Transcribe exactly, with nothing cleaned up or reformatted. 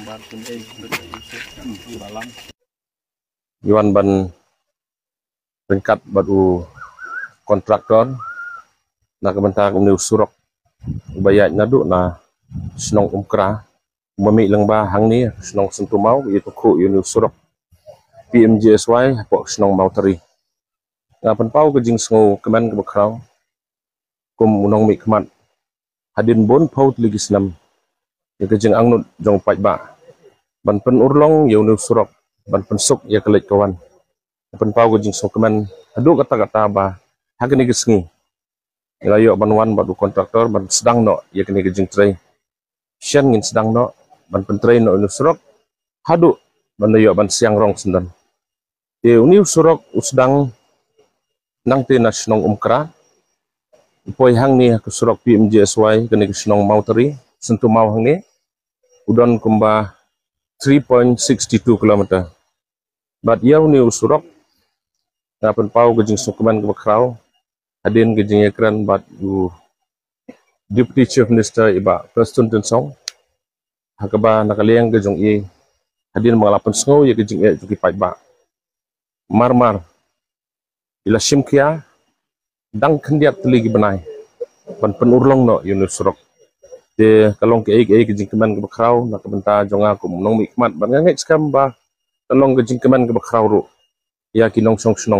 Ïa wan ban ryngkat bad u kontraktor na ka bynta kumne u surok uba ïaid naduh na shnong Umkra, uba mih lyngba hangne shnong Syntumau, ïa ka khuh ïa une u surok P M G S Y hapoh shnong Mawtari. Nga pynpaw ka jingsngew kmen kaba khraw kum u nongmihkhmat hadien bun phew tylli ki snem ïa ka jingangnud jong u paidbah ban pynurlong ïa une u surok, ban pynsuk ïa ka leit ka wan. Pynpaw ka jingsngewkmen haduh katta katta ba ha kane ka sngi ngi la ïoh ban wan bad u kontraktor ban sdang noh ïa kane ka jingtrei. Shen ngin sdang noh ban pyntrei noh une u surok haduh ban da ïoh ban siang rong syndon. Te une u surok u sdang nangta na shnong Umkra, u poi hangne ha ka surok P M G S Y kane ka shnong Mawtari, Syntumau hangne, u don kumba three point six two kilometer. Bad ïa une u surok nga pynpaw ka jingsngewkmen kaba khraw hadien ka jingïakren bad u Deputy Chief Minister i Bah Prestone Tynsong, ha kaba na ka liang ka jong i hadien ba nga la pynsngew ïa ka jingeh jong ki paidbah, mar mar i la shim khia dang khyndiat tylli ki bnai ban pynurlong noh ïa une u surok. Te ka long kaei kaei ka jingkmen kaba khraw na ka bynta jong nga kum u nongmihkhmat, bad nga ngeit skhem ba ka long ka jingkmen kaba khraw ruh ïa ki nongshong shnong.